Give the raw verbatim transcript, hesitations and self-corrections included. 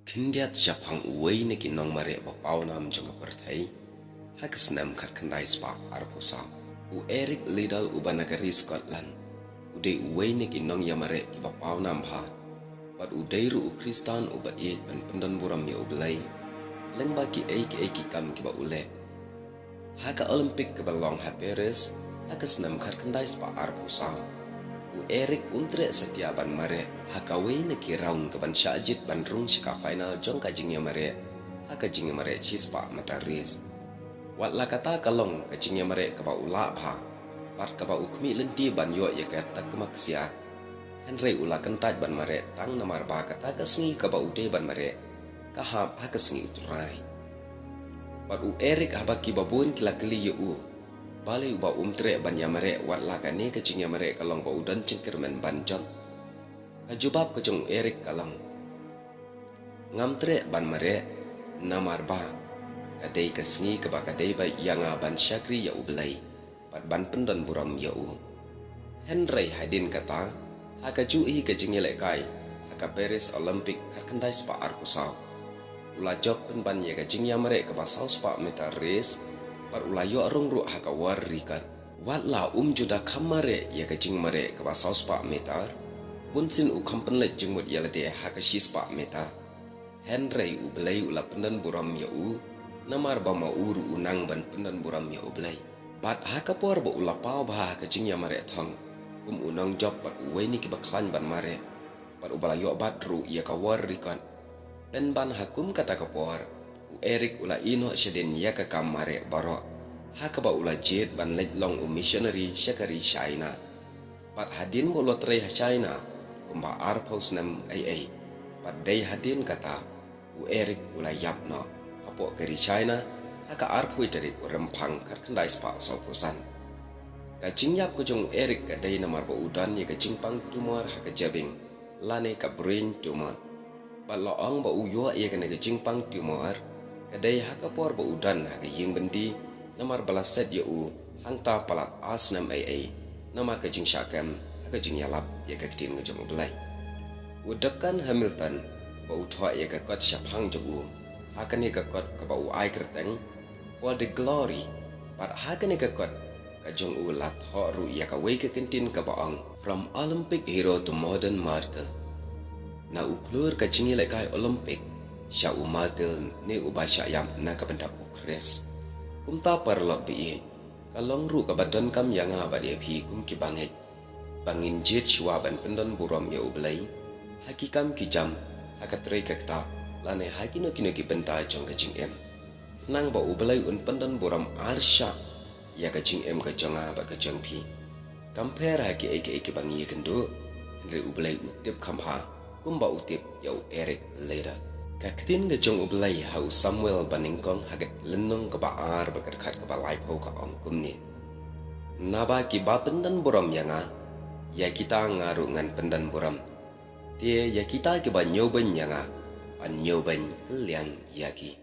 Khyndiat shaphang uwei na ki nongmareh ba pawnam jong ka pyrthei, ha ka snem khatkhyndai spah arphew saw. U Eric Liddell uba na ka ri Scotland, u dei uwei na ki nongïamareh kiba pawnam bha. Bad u dei ruh u Khristan uba ïeit ban pyndonburom ïa U Blei, lyngba kiei kiei ki kam kiba u leh. Ha ka Olympic kaba long ha Paris, ha ka snem khatkhyndai spah arphew saw, u Eric um treh satia ban mareh ha kawei na ki round kaban shah jied ban rung sha ka final jong ka jingïamareh ha ka jingïamareh shispah meter race. Wat la kata ka long ka jingïamareh kaba u lah bha, bad kaba u khmih lynti ban ïoh ïa ka takma ksiar. Hynrei u la kyntait ban mareh tang namar ba kata ka sngi kaba u dei ban mareh, ka hap ha ka sngi U Trai. Bad u Eric, haba kiba bun ki la kylli ïa u balei uba um treh ban ïamareh wat la kane ka jingïamareh ka long ba u don jingkyrmen ban jop, ka jubab ka jong u Eric ka long: Ngam treh ban mareh, namar ba ka dei ka sngi kaba ka dei bha ïa nga ban shakri ïa U Blei bad ban pyndonburom ïa u. Hynrei hadien kata, ha kajuh hi ka jingïalehkai ha ka Paris Olympic khatkhyndai spah arphew saw, u la jop pynban ïa ka jingïamareh kaba saw spah meter race, bad u la ïoh rung ruh ha ka world record. Wat la um ju da kham mareh ïa ka jingmareh kaba saw spah meter, bunsien u kham pynleit jingmut ïa lade ha ka shispah meter. Hynrei U Blei u la pyndonburom ïa u, namar ba ma u ruh u nang ban pyndonburom ïa U Blei. Bad ha ka por ba u la paw bha ha ka jingïamareh thong kum u nongjop bad uwei na kiba khlaiñ ban mareh, bad uba la ïoh bat ruh ïa ka world record, pynban ha kum kata ka por, u Eric u la ïehnoh shadien ïa ka kam mareh baroh, ha kaba u la jied ban leit long u missionary sha ka ri China. Bad hadien ba u la trei ha China kumba arphew snem ei ei, bad dei hadien kata, u Eric u la ïap noh hapoh ka ri China ha ka arphew tarik u Rymphang khatkhyndai spah sawphew san. Ka jingïap ka jong u Eric ka dei namar ba u don ïa ka jingpang tumor ha ka jabieng, lane ka brain tumor. Bad la ong ba u ïoh ïa kane ka jingpang tumor ka dei ha ka por ba u don ha ka ïing byndi, namar ba la set ïa u hangta palat ar snem ei ei, namar ka jingshah kem ha ka jingïalap ïa ka ktien ka jong U Blei. U Duncan Hamilton, ba u thoh ïa ka kot shaphang jong u, ha kane ka kot kaba u ai kyrteng For the Glory, bad ha kane ka kot ka jong u la thoh ruh ïa kawei ka kyntien kaba ong: From Olympic hero to modern martyr. Na u khlur ka jingïalehkai Olympic sha u martyr, ne uba shah ïap na ka bynta U Khrist. Kumta paralok ba ïeit, ka long ruh kaba donkam ïa nga bad ïa phi kum ki bangeit, ba ngin jied shuwa ban pyndonburom ïa U Blei ha ki kam ki jam, ha ka trei ka ktah, lane ha kino kino ki bynta jong ka jingim, khnang ba U Blei un pyndonburom arshah ïa ka jingim ka jong nga bad ka jong phi. Kam pher ha kiei kiei kiba ngi ïakynduh, hynrei U Blei u tip kham bha, kumba u tip ïa u Eric Liddell. Ka ktien ka jong U Blei ha u Samuel banyngkong ha ka lynnong kaba ar bad ka dkhot kaba laiphew ka ong kumne: Naba kiba pyndonburom ïa nga, ïa kita nga ruh ngan pyndonburom. Te ïa kita kiba ñiewbeiñ ïa nga, yn ñiewbeiñ kylliang ïa ki.